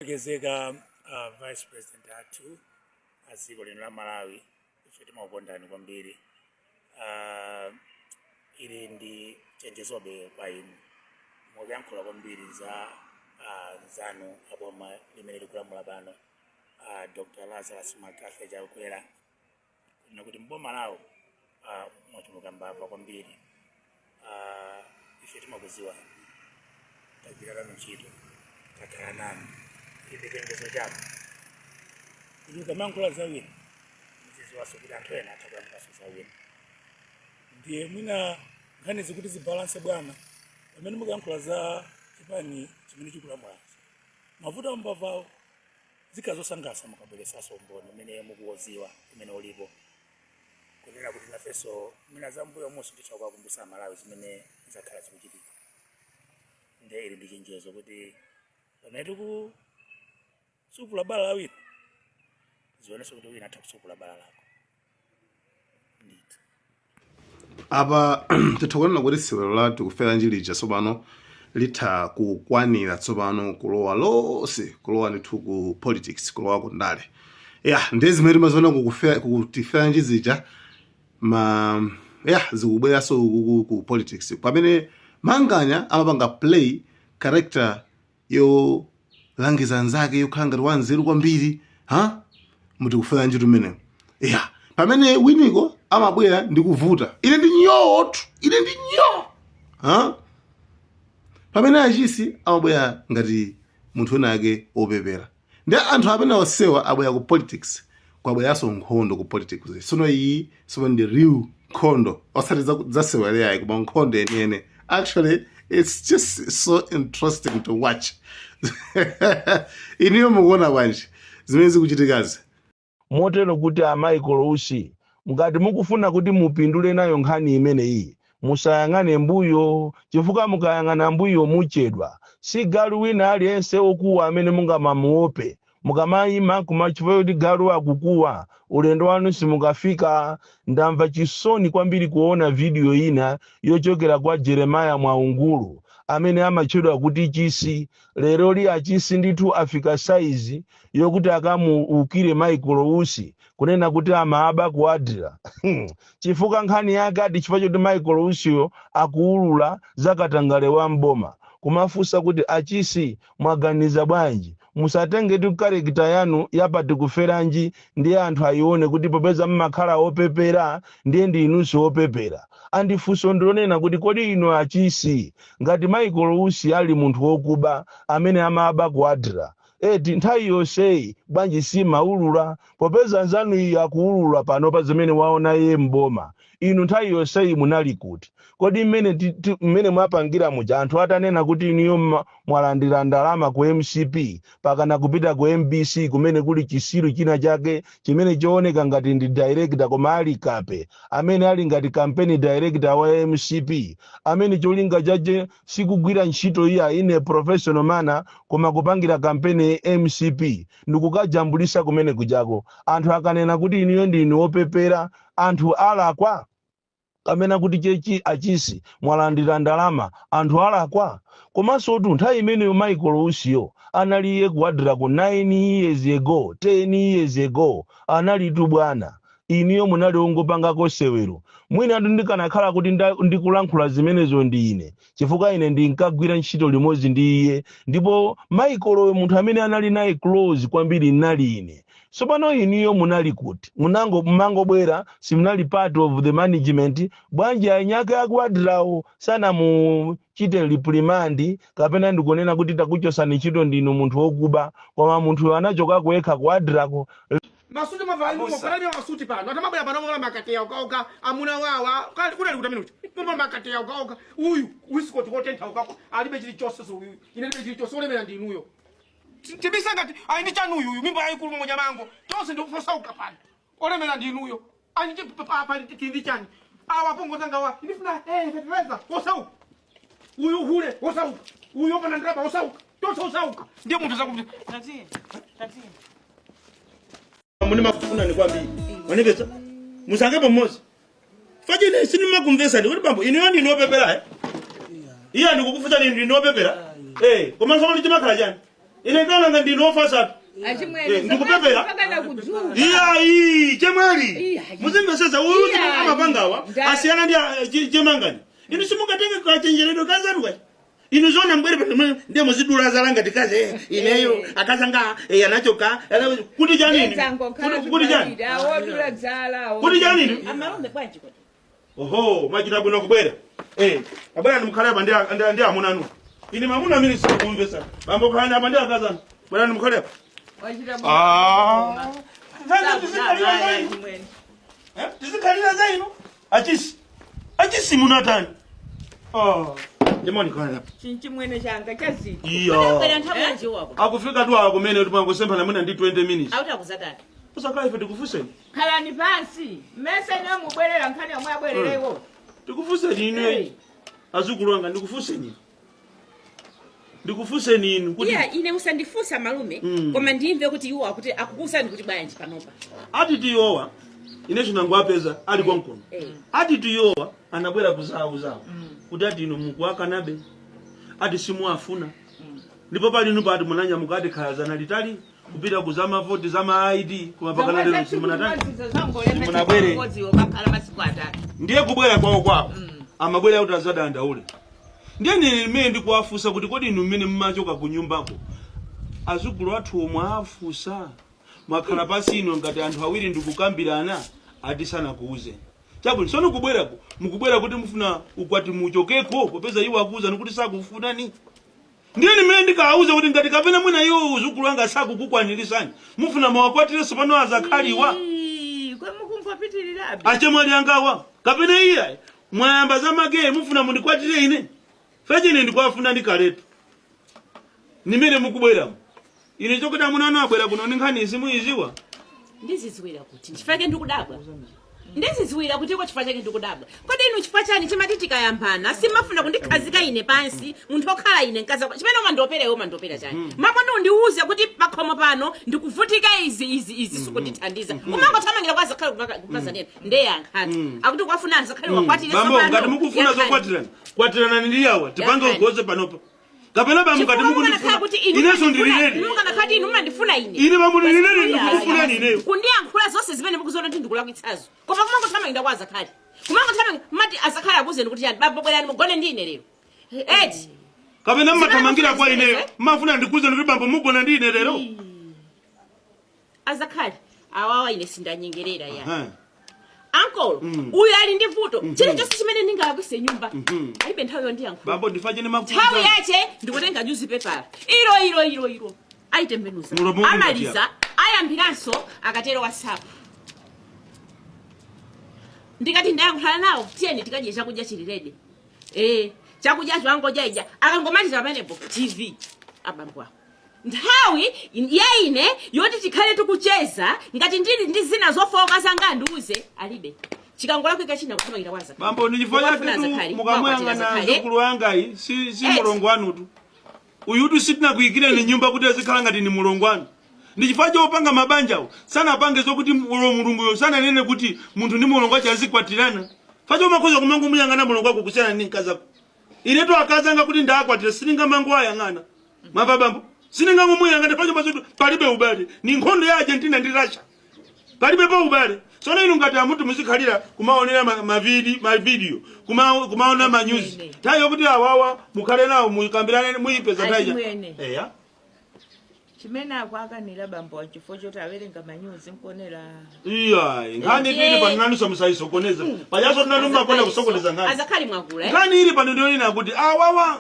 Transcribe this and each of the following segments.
Olemekezeka Vice President athu a dziko lino la Malawi, ife timakukondani kwambiri. Ili ndi chenjezobe kwa inu. Mukuyankhula kwambiri za nzanu aboma limene likulamula pano, Dr. Lazarus McCarthy Chakwera, kunena kuti mboma lawo mwachuluka mbava kwambiri. Ife timakuziwani, tagwira nanu ntchito, takhala nanu. Ili ndi chenjezo chako kuti ukamayankhula za wina, muziziwanso kuti anthu ena atha kuyankhulanso za wina. Ndiye mwina nkhani zikuti zibalanse bwana, pamene mukuyankhula za chipani chimene chikulamulacho, mavuto ambavawo, zikhala zosangalatsa mukabweresanso umboni umene mukuwoziwa umene ulipo, kunena kuti nafenso mwina zambuyo monso titha kuwakumbutsa Amalawi zimene zakhala zikuchitika. Ndiye ili ndi chenjezo kuti pamene tikusupula bala la wina, zionenso kuti wina atha kusupula bala lako ndithu. Apa titha kunena kuti sewero la Tikuferanji lija tsopano litha kukwanira tsopano kulowa lonse, kulowa ndithu ku politics, kulowa ku ndale. Ya, ndiye zimene timaziona ku Tiferanji zija ma ya zikubweranso ku politics, pamene Manganya amapanga play character yolangiza anzake, yokhala ngati wanzeru kwambiri, ha, muTikuferanji tumene ya, pamene Winiko amabwera ndi kuvuta, "Ine ndi nyotu, ine ndi nyo," ha, pamene Achisi amabwera ngati munthu wina ake wopepera. Ndi anthu amene onsewa abwera ku politics, kwabweranso nkhondo ku politics. Sono iyi sono ndi real nkhondo, osati zasewera, koma nkhondo yeniyene. Actually, it's just so interesting to watch. Iniyo mukuona bwanji zimene zikuchitikazi? Motero kuti a Michael Usi, ngati mukufuna kuti mupindule nayo nkhani imeneyi, musayang'ane mbuyo, chifukwa mukayang'ana mbuyo muchedwa. Si galu wina aliyense okuwa amene mungamamuope. Mukamayima kuma chifukwa kuti galu akukuwa, ulendo wanu simukafika. Ndamva chisoni kwambiri kuona video ina yochokera kwa Jeremiah Mwaungulu amene amatchedwa kuti Chisi. Lero li Achisi ndithu afika saizi yokuti akamuukire Michael Usi, kunena kuti amaaba ku ADRA, chifukwa nkhani yake ati chifukwa choti Michael Usiyo akuulula zakatangale wa mboma. Kumafunsa kuti, Achisi, mwaganiza bwanji? Musatengetu character yanu yapaTikuferanji ndiye anthu ayione kuti popeza mmakhala opepera, ndiye ndi inunso opepera. Andifunso ndilonena kuti, kodi inu Achisi, ngati Michael Usi ali munthu wokuba amene amaba ku ADRA, eti nthawi yonseyi bwanji simaulula, popeza nzanu iyi akuulula pano pa zimene waona iye mboma? Inu nthawi yonseyi munali kuti? Kodi mmene mwapangira muja, anthu atanena kuti inuyo mwalandira ndalama ku MCP, pakana kupita ku MBC kumene kuli chisiru china chake chimene chooneka ngati ndi director koma ali kape, amene ali ngati campaign director wa MCP, amene cholinga chache sikugwira ntchito iya in a professional manner, koma kupangira campaign MCP, ndikukajambulisa kumene kujako, anthu akanena kuti inuyo ndinu opepera, anthu alakwa? Kamena kuti chechi Achisi mwalandira ndalama, anthu alakwa? Komanso tu nthawi imeneyo Michael Usiyo analiye ku ADRA ku 9 years ago, 10 years ago, analitu bwana. Iniyo munali ongopangako sewero. Mwinatu ndikanakhala kuti ndikulankhula zimenezo ndi ine, chifukwa ine ndinkagwira ntchito limodzi ndi iye, ndipo Michael munthu amene anali naye close kwambiri nali ine. Tsopano iniyo munali kuti? Munango mumangobwera, simunali part of the management. Bwanji anyake aku ADRAwo sanamuchite reprimand, kapena ndikunena kuti takuchosani ntchito, ndinu munthu wokuba? Koma munthuyo anachokako yekha ku ADRAko. Masuti mavala mukalani, masuti pano atamabwera pano mola makateya ukaoka amuna wawa kunali kuti amene ucha moma makateya ukaoka uyu wisikoti kotentha ukako alibe chilichonse. So uyu ine alibe chilichonse, olemera ndi inuyo. Tibisa ngati ali ndi chanu uyuyu, mimba yayikulu momwe nyamango tonse ndikufosauka pano, olemera ndi inuyo. Ali ndi pa tindi chani awa pongozanga wa ndifuna fetereza osauka uyu, hule osauka uyu, opanda ndalama osauka, tonse osauka, ndiye munthu zakuti Tatiye, tatiye. Muni makufuna ni kwambiri, wanipeza musangepo mmodzi fachine sinimakumvesa ndi kuti bambo inuyo ndinu opepera, eh? Iye ndikukufuta, ndinu opepera, eh, koma nsomo chimakhala chani? Ine ndalanga ndine ofasatu. Achimwene, Eh, ndikupepera. mpaka kudzuka. Iyayi, chemwali, Iyayi. muzimvesesa uyu Iyayi. amapangawa asiyana ndi chemangani. Inu simungatenge kachenjeredwe kazanu kachi. Inu zona mbwere pano ndiye muzidula zalanga tikaze ineyo akazanga anachoka kuti chani inu? Kuti chani? Awodula dzala. Kuti chani inu? Amalume, bwanji kuti? Oho, mwachita bwino kubwera. Abwera ndimukhale apa ndi amuna anu. Ine mamuna amene sikumvesa. Bambo, khalani apa ndi akazanu. Bwerani mukhale apa. Wachita. Ah. Nkhani tizikhalira za inu. Achimwene. Eh, tizikhalira za inu. Achisi. Achisi munatani? Ah. Ndimoni khalani apa. Chinchimwene changa chaziko. Iya. Bwera nthawi yanji wako? Akufika tu awa kumene kuti mwangosemphana mwina ndi 20 minutes. Auti akuzatani? Usakhala ife tikufuseni. Khalani pansi mmese niwe mubwerera nkhani yomwe abwererewo. Tikufuseni inu. Azukulu anga, ndikufuseni. Ndikufuseni inu kuti Iya, ine musandifunsa, malume. Koma ndimve kuti iwo akuti akukuwuzani kuti bwanji panopa? Ati tiyowa ine chinango apeza ali konkono. Ati tiyowa anabwera kuzawo zawo kuti ati inu mukuakanabe, ati simuafuna, ndipo pali inu pati munanyamuka ati khala zana litali kupita ku zamavoti, zama ID, koma pakana lero simunatani, simunabwere. Okakhala masiku 3. Ndiye kubwera kwawo kwawo amabwera kuti azadandaule. Ndiye nene mmene ndikuwafunsa kuti kodi inu mmene mmachoka ku nyumbako azukulu athu omwe afunsa, mwakhala pasi ino ngati anthu awiri ndikukambirana? Ati sanakuuzeni. Chabwino, tsono kubwerako mukubwera kuti mufuna ukwati muchokeko, popeza iwo akuwuzani kuti sakufunani. Ndiye nimene ndikawauza kuti ngati kapena mwina iwo uzukulu anga sakukukwanirisani, mufuna mawakwatirenso pano azakhaliwa? Kwemukungopitirirabe. Achemwali angawa, kapena iyayi mwayamba za magere, mufuna mundikwatire ine? Fechene ndikwafuna ndikaletu nimene mukubweramo. Ine chokuti amuna anu abwera kuno ndi nkhani simuiziwa. Ndizidziwira kuti chifukwa chake ndikudabwa. Ndizidziwira kuti iko chifukwa chake ndikudabwa. Kodi inu chifukwa chani chimati tikayambana simafuna kundikhazika ine pansi, munthu okhala ine mkazi wako? Chimene umandopera iwe, umandopera chani? Mamwe undiuze kuti pakhomo pano ndikuvutika izi, izi, izi, sikundithandiza. Umangothamangira kwa azakhale kukazanena. Ndeyankhatu akuti kwafuna azakhale wakwatire. Bambo, ngati mukufuna Yankhani. zokwatirana, kwatirana ndi awa, tipange Yankhani. ugoze panopa. Kapena bambo, ngati Chifukwa mukanakhala mukundifuna kuti inu inenso ndili ready. Mukanakhala kuti inu mumandifuna ine. Ine bambo ndili ready, Basi. ndikukufunani ineyo. Kundiyankhula zonse zimene mukuziona kuti ndikulakwitsazo, koma kumangothamangira kwa azakhale, kumangothamangira mati azakhale akuzeni kuti yani, bambo bwerani mugone ndine lero, eti? Kapena mmathamangira kwa Zimene ineyo, mukufuna. mmafuna ndikuuzeni kuti bambo mugona ndi ine lero? Azakhale awawa ine sindanyengerera ya. Aha. Ankolo uyu ali ndi vuto. Chilichonse chimene ndingalakwise nyumba, alibe nthawi yondiyankhula. Bambo, ndifachene. Nthawi yache ndikutenga newspaper ilo ilo ilo ilo, ayitembenuza. Mulomo wanu. Amaliza, ayambiranso akatero WhatsApp. Ndikati ndayankhulana nawo, tiyeni tikadye chakudya chili ready, chakudyacho angodya ija, akangomaliza pamenepo TV. Abambo awo nthawi yaine yoti tikhale tikucheza, ngati ndili ndi zina zofowoka zanga andiuze, alibe. Chikangolakwika china, kuthamangira kwaza. Bambo, ndi chifukwa chake tu mukamuyang'ana mzukulu wangayi si mulongo wanutu uyutu. Sitinakuyikireni nyumba kuti azikhala ngati ni mulongo wanu. Ndi chifukwa chopanga mabanjawo sanapange zokuti ulo Mulunguyo sananene kuti munthu ndi mulongo wache azikwatirana. Facho umakhoza kumangomuyang'ana mulongo wako kusiyana ndi mkazi ako. Inetu akazanga kuti ndakwatira, siningamangoayang'ana. Mwamva bambo? Siningangomuyang'ana pacho pacho palibe ubale. Ni nkhondo ya Argentina ndi Russia, palibe pa ubale. Tsono inu ngati amuti muzikhalira kumaonera mavideo, kumaona manyuzi, nthawi yokuti awawa mukhale nawo mukambirane muyipeza nthawi? Achimwene. Eya. Chimene akuakanira bambo wa chifo choti awerenga manyuzi nkuonera. Iya, nkhani ili pano nanuso musayisokoneza pachaso, tinanu mmakonda kusokoneza nkhani. Azakhali mwakula, eh? Nkhani ili pano ndiyonena kuti awawa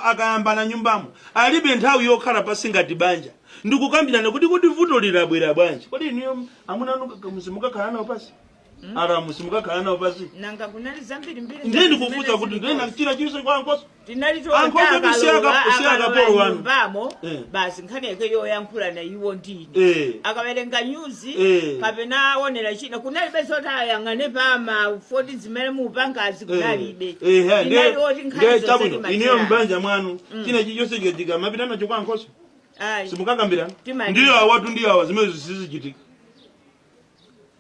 akayambana nyumbamo alibe nthawi yokhala pasi ngati banja ndikukambirana kuti vuto lilabwera bwanji. Kodi inuyo amuna anu simukakhala nawo pasi? Alamu simukakhala nawo pasi? Nanga kunali zambirimbiri. Ndiye ndikufunsa kuti ndiye china chilichonse kwa ankoso. Tinali. Ankoso si akapolo wanu. Nyumbamo basi nkhani yake yoyankhula na iwo ndine. Akawerenga nyuzi kapena aonera china, kunalibe zoti ayang'ane pama foti zimene mupangazi, kunalibe. Tinali oti nkhani Ndiye zonse chabwino, inuyo timacherana. mbanja mwanu china chilichonse chikachitika mapita nacho kwa ankoso? Ayi. Simukakambirana? Timaliza. Ndiyo awatu, ndiyo awa, zimene zisizichitika.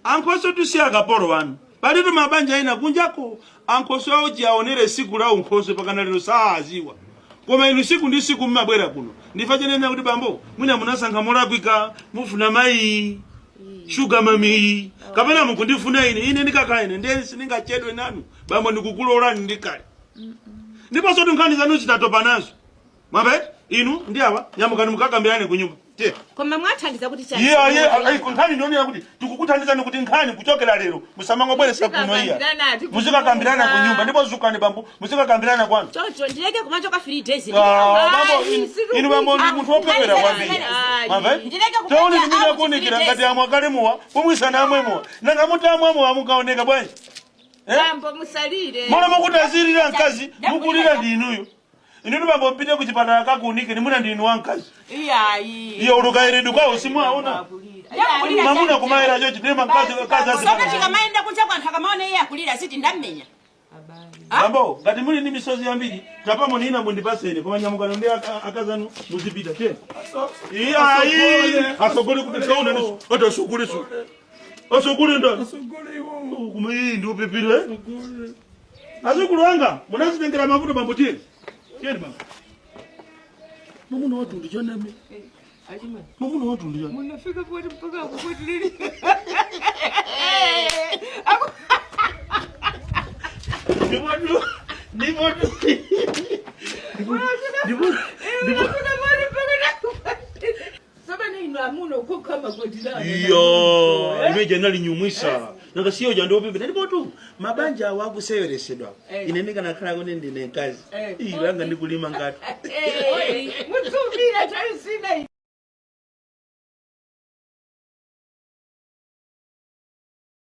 Ankhoso tusi akapolo wanu. Palitu mabanja ena kunjako ankhoso awo chiaonere siku la unkhoso pakana lero saaziwa. Koma inu siku ndi siku mmabwera kuno. Ndifa chenena kuti bambo, mwina munasankha molakwika, mufuna mayi, sugar mummy, kapena mukundifuna ine, ine ndikakhala ine, ndiye sindingachedwe nanu. Bambo ndikukulolani ndikale. Ndiponso nkhani zanu zitatopa nazo. Mwamva inu ndi awa nyamukani mukakambirane ku nyumba. Tiye. Koma mwathandiza kuti chani? Iye aye ayi nkhani ndionera kuti tikukuthandizani kuti nkhani kuchokera lero musamangobweresa kuno iya. Muzikakambirana ati Muzikakambirana ku nyumba ndipo zukani bambo muzikakambirana kwanu. Chocho ndileke kumachoka 3 days. Ah, bambo Ayi, inu bambo ndi munthu wopepera kwambiri. Ayi. Mwamva? Ndileke kupita Taoni out ndimene kunikira 3 days. ngati amwe kale muwa pomwisana amwe muwa. Nanga muti amwe muwa mukaoneka bwanji. Bambo musalire. Mwana mukuti azilira mkazi mukulira ndi inuyo. Inu bambo mpite ku chipatala kakuunike nimuna ndi inu wamkazi. Iyayi. Iye ulukayiridwe kwawo simwaona. Yakulira Mamuna chani? kumayira chochi ndiye mkazi kazi Soka azilira. chikamaenda kunja kwanthu akamaona iye akulira siti ndammenya. Bambo, ngati muli ndi misozi yambiri, tapamo nina mundipaseni koma nyamukano ndi akazanu muzipita che. Iya ayi, asogole kuti kaona ndiso. Ati asogole so. Asogole ndani? Asogole iwo. Kuma iyi ndi upipire. Azukulu wanga, munazitengera mavuto bambo tiye. Tiye bambo. Mamuna watu ndi chaname. Mamuna watu ndi chaname. Munafika poti mpaka kukotilili. Ndipo ndipo ndipo ndipo Sabana inu amuna kukhama kotilana. Iyo, imeja nalinyumwisa. Nanga siyo jando pepe. Ndipo tu mabanja awo akuseweresedwa. Ine ndikanakhala kuti ndine mkazi. Iyo anga ndikulima ngati. Mutsumira chaisina.